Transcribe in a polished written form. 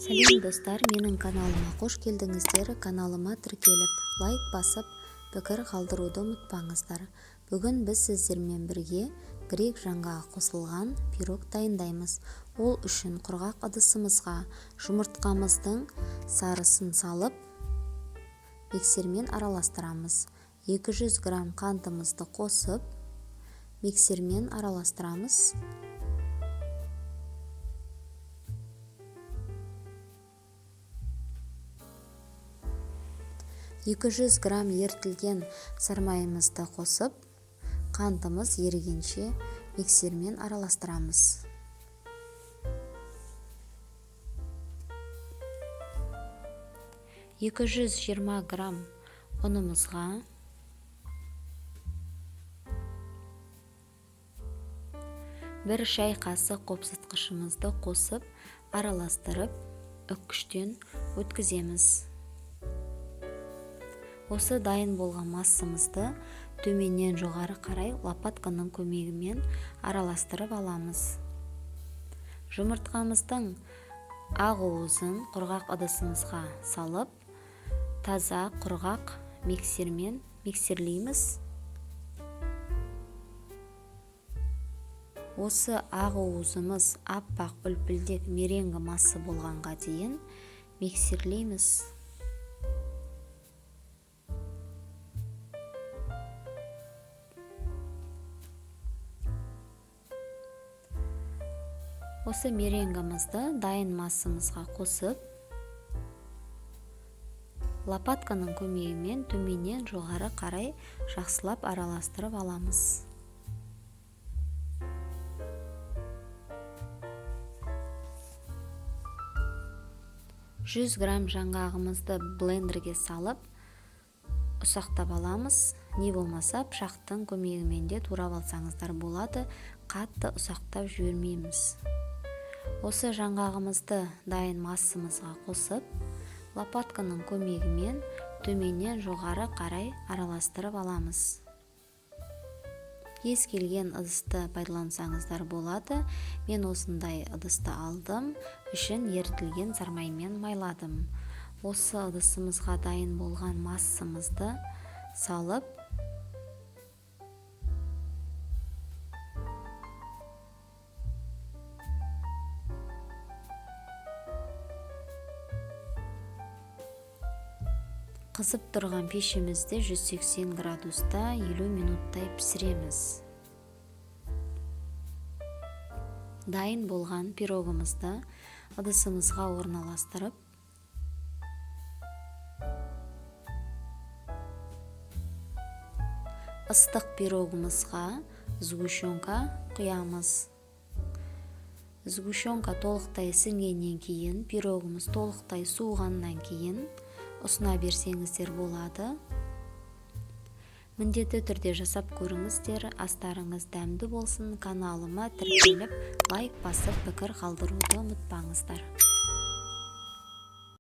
Сәлем, достар! Менің каналыма қош келдіңіздер! Каналыма тіркеліп, лайк басып, пікір қалдыруды ұмытпаңыздар. Бүгін біз сіздермен бірге грек жаңғағы қосылған пирог дайындаймыз. Ол үшін құрғақ ыдысымызға жұмыртқамыздың сарысын салып, миксермен араластырамыз. 200 грамм қантымызды қосып, миксермен араластырамыз. 200 грамм ерітілген сармайымызды қосып, қантымыз ерігенше миксермен араластырамыз. 220 грамм ұнымызға 1 шай қасық қопсытқышымызды қосып, араластырып, үккіштен өткіземіз. Осы дайын болған массамызды төменнен жоғары қарай лопатканың көмегімен араластырып аламыз. Жұмыртқамыздың ақ уызын құрғақ ыдысымызға салып, таза құрғақ миксермен миксерлейміз. Осы ақ уызымыз аппақ үлпілдек меренгі масса болғанға дейін миксерлейміз. Осы меренгімізді дайын массамызға қосып, лопатканың көмегімен төменнен жоғары қарай жақсылап араластырып аламыз. 100 грамм жаңғағымызды блендерге салып, ұсақтап аламыз. Не болмаса пышақтың көмегімен де турап алсаңыздар болады, қатты ұсақтап жібермейміз. Осы жаңғағымызды дайын массамызға қосып, лопатканың көмегімен төменнен жоғары қарай араластырып аламыз. Кез келген ыдысты пайдалансаңыздар болады. Мен осындай ыдысты алдым, ішін ерітілген сармаймен майладым. Осы ыдысымызға дайын болған массамызды салып, қызып тұрған пешімізде 180 градуста 50 минуттай пісіреміз. Дайын болған пирогымызды ыдысымызға орналастырып, ыстық пирогымызға сгущенка құямыз. Сгущенка толықтай сіңгеннен кейін, пирогымыз толықтай суығаннан кейін ұсына берсеңіздер болады. Міндетті түрде жасап көріңіздер, астарыңыз дәмді болсын. Каналыма тіркеліп, лайк басып, пікір қалдыруды ұмытпаңыздар.